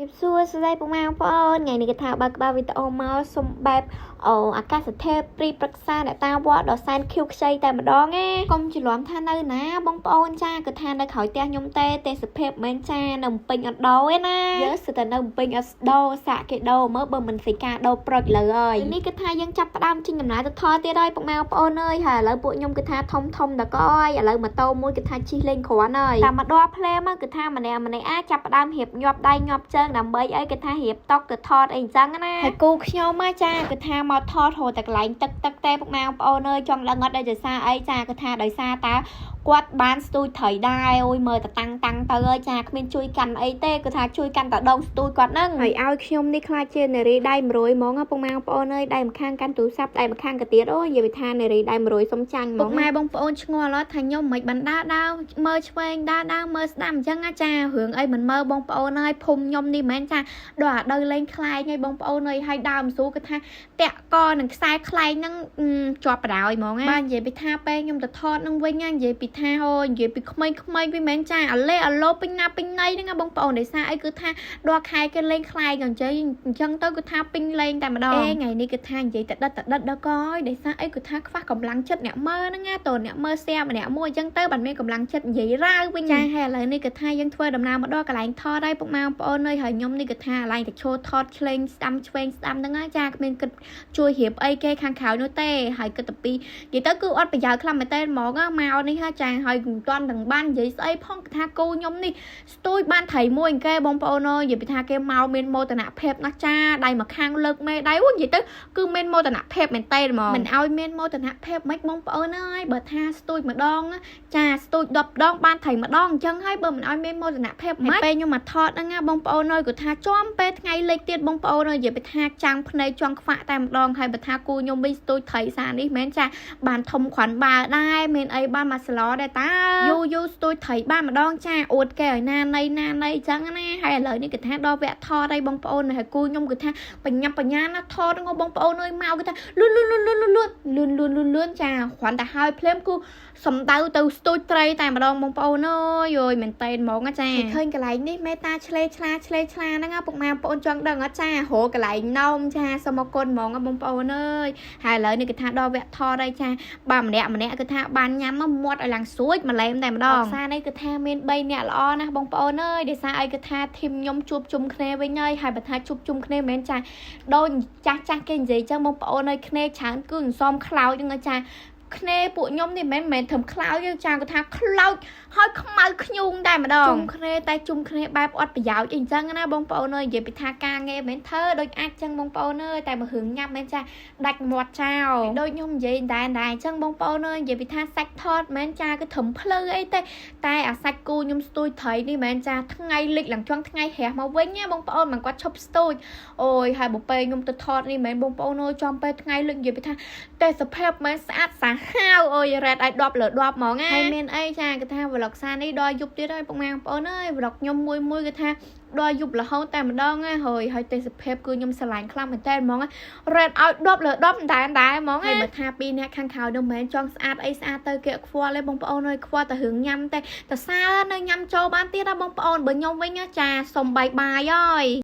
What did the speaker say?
រាបសួរសួស្តីពុកម៉ែបងប្អូនថ្ងៃនេះគេថាបើកក្បាលវីដេអូមកសុំបែបអូអាកាសធាតុព្រីប្រឹក្សាអ្នកតាវត្តដ៏សែនខៀវខ្ចីតែម្ដងឯកុំច្រឡំថានៅណាបងប្អូនចាគឺថានៅក្រោយផ្ទះខ្ញុំទេទេសភាពមិនចានៅពេញអត់ដោឯណាយើសិតតែនៅពេញអត់ដោសាក់គេដោមើលបើមិនសិកាដោប្រុចលើហើយនេះគឺថាយើងចាប់ផ្ដើមចេញដំណើរទៅថតទៀតហើយពុកម៉ែបងប្អូនអើយហើយឥឡូវពួកខ្ញុំគឺថាធំធំតកអើយឥឡូវម៉ូតូមួយគឺថាជិះលេងគ្រាន់ហើយតាមមកដល់ភ្លែមកគឺថាម្នាក់ម្នាក់អាចចាប់ផ្ដើមរៀបញាប់ដៃញាប់ជើងដើម្បីអីគឺថារៀបតុកទៅថតអីអញ្ចឹងណាហើយគូខ្ញុំមកចាគឺថាមកថតរហូតតែកន្លែងទឹកទឹកទេពុកម៉ែបងប្អូនអើយចង់ដឹងអត់ដោយសារអីចាគឺថាដោយសារតើគាត់បានស្ទូចត្រីដែរអូយមើលតែតាំងតាំងទៅអើយចាគ្មានជួយកាន់អីទេគឺថាជួយកាន់តែដងស្ទូចគាត់ហ្នឹងហើយឲ្យខ្ញុំនេះខ្លាចជានារីដៃ100ហ្មងពុកម៉ែបងប្អូនអើយដៃម្ខាងកាន់ទូរស័ព្ទដៃម្ខាងក៏ទៀតអូយនិយាយថានារីដៃ100សុំចាញ់ហ្មងពុកម៉ែបងប្អូនឆ្ងល់អត់ថាខ្ញុំមិនបានដើរដើរមើលឆ្វេងដើរដើរមើលស្ដាំអញ្ចឹងណាចារឿងអីមិនមើលបងប្អូនអើយភូមិខ្ញុំនេះមិនមែនចាដល់អាដូវលេងខ្លែងហើយបងប្អូនអើយហើយដើមស៊ូគឺថាតាក់កនឹងខ្សែខ្លែងហ្នឹងជាប់បដ ாய் ហ្មងណាបាទនិយាយពីថាពេលខ្ញុំទៅថតនឹងវិញណានិយាយពីថាអូនិយាយពីក្មេងៗវិញមិនមែនចាអាលេអាឡូពេញណាពេញណៃហ្នឹងណាបងប្អូនដោយសារអីគឺថាដល់ខែគេលេងខ្លែងអញ្ចឹងអញ្ចឹងទៅគឺថាពេញលេងតែម្ដងអេថ្ងៃនេះគឺថានិយាយតែដិតតែដិតដល់កយដោយសារអីគឺថាខ្វះកម្លាំងចិត្តអ្នកមើលហ្នឹងណាតើអ្នកមើល share ម្នាក់មួយអញ្ចឹងទៅបានមានកម្លាំងចិត្តនិយាយរាវវិញចាហើយឥឡូវនេះគឺថាយើងធ្វើដំណើរមកដល់កន្លែងថតហើយពុកម៉ែបងប្អូនអើយហើយខ្ញុំនេះគឺថាកន្លែងតែឈរថតឆ្លេងស្ដាំឆ្វេងស្ដាំហ្នឹងណាចាគ្មានគិតជួយរៀបអីគេខាងក្រៅនោះទេហើយគិតតែពីនិយាយទៅគឺអត់ប្រយោជន៍ខ្លាំងមែនតើហ្មងមកនេះហាចាហើយមិនទាន់ទាំងបាននិយាយស្អីផងគឺថាគូខ្ញុំនេះស្ទួយបានត្រីមួយគេបងប្អូនអើយនិយាយពីថាគេមកមានមោទនភាពណាស់ចាដៃមកខាងលើកមេដៃអូនិយាយទៅគឺមានមោទនភាពមែនតើហ្មងមិនឲ្យមានមោទនភាពមិនបងប្អូនអើយបើថាស្ទួយម្ដងចាស្ទួយ10ដងបានត្រីម្ដងអញ្ចឹងហើយបើមិនឲ្យមានមោទនភាពមិនពេលខ្ញុំមកថតហ្នឹងណាបងប្អូនអើយគាត់ថាចំពេលថ្ងៃលិចទៀតបងប្អូនអើយនិយាយពីថាចាំងភ្នែកចង់ខ្វាក់តែម្ដងហើយបើថាគូខ្ញុំវិញស្ទួយត្រីសានេះមែនចាបានធំគ្រាន់បើដែរមានអីបានមកស្លោដែរតាយូរយូរស្ទួយត្រីបានម្ដងចាអួតគេឲ្យណាណីណាណីអញ្ចឹងណាហើយឥឡូវនេះគឺថាដល់វគ្គថតហើយបងប្អូនហើយគូខ្ញុំគឺថាបញ្ញាបញ្ញាណាថតងបងប្អូនអើយមកគឺថាលឿនលឿនលឿនលឿនលឿនលឿនលឿនលឿនលឿនចាគ្រាន់តែហើយភ្លាមគូសំដៅទៅស្ទួយត្រីតែម្ដងបងប្អូនអើយយមែនតេនហ្មងចាឃើញកន្លែងនេះមេតាឆ្លេឆ្លាឆ្លេឆ្លាហ្នឹងពុកម៉ែបងប្អូនចង់ដឹងអត់ចារកកន្លែងនំចាសូមអរគុណហ្មងបងប្អូនអើយហើយឥឡូវនេះគឺថាដល់វគ្គថតហើយចាបាទម្នាក់ម្នាក់គឺថាបានញ៉ាំមាត់ឲ្យឡើងស្រួចម្លែមតែម្ដងសារនេះគឺថាមាន3នាក់ល្អណាស់បងប្អូនអើយដោយសារអីគឺថាធីមខ្ញុំជួបជុំគ្នាវិញហើយហើយបើថាជួបជុំគ្នាមិនមែនចាដូចចាស់ចាស់គេនិយាយចឹងបងប្អូនអើយគ្នាច្រើនគឺអន្សមខ្លោចហ្នឹងចាគ្នាពួកខ្ញុំនេះមិនមែនត្រឹមខ្លោចទេចាគាត់ថាខ្លោចហើយខ្មៅខ្ញូងតែម្ដងជុំគ្នាតែជុំគ្នាបែបអត់ប្រយោជន៍អីអញ្ចឹងណាបងប្អូនអើយនិយាយពីថាការងារមិនធ្វើដូចអាចចឹងបងប្អូនអើយតែបើរឿងញ៉ាំមែនចាដាច់មាត់ចោលដូចខ្ញុំនិយាយដែរដែរអញ្ចឹងបងប្អូនអើយនិយាយពីថាសាច់ថតមិនចាគឺត្រឹមភ្លឺអីទេតែអាសាច់គូខ្ញុំស្ទួយត្រីនេះមិនចាថ្ងៃលិចឡើងចង់ថ្ងៃរះមកវិញណាបងប្អូនមិនគាត់ឈប់ស្ទួយអូយហើយបើពេលខ្ញុំទៅថតនេះមិនបងប្អូនអើយចំពេលថ្ងៃលិចនិយាយពីថាទេសភាពមិនស្អាតសាហាវអូយរ៉េតឲ្យ10លើ10ហ្មងណាហើយមានអីចាគេថា vlog សានេះដល់យប់ទៀតហើយពុកម៉ែបងប្អូនអើយ vlog ខ្ញុំមួយមួយគេថាដល់យប់រហូតតែម្ដងណាហើយហើយទេសភាពគឺខ្ញុំស្រឡាញ់ខ្លាំងមែនតើហ្មងរ៉េតឲ្យ10លើ10ដែរដែរហ្មងហើយបើថាពីរអ្នកខាងក្រៅនោះមិនមែនចង់ស្អាតអីស្អាតទៅគេខ្វល់ទេបងប្អូនអើយខ្វល់តែរឿងញ៉ាំទេតែសើនៅញ៉ាំចូលបានទៀតណាបងប្អូនបើខ្ញុំវិញចាសុំបាយបាយហើយ។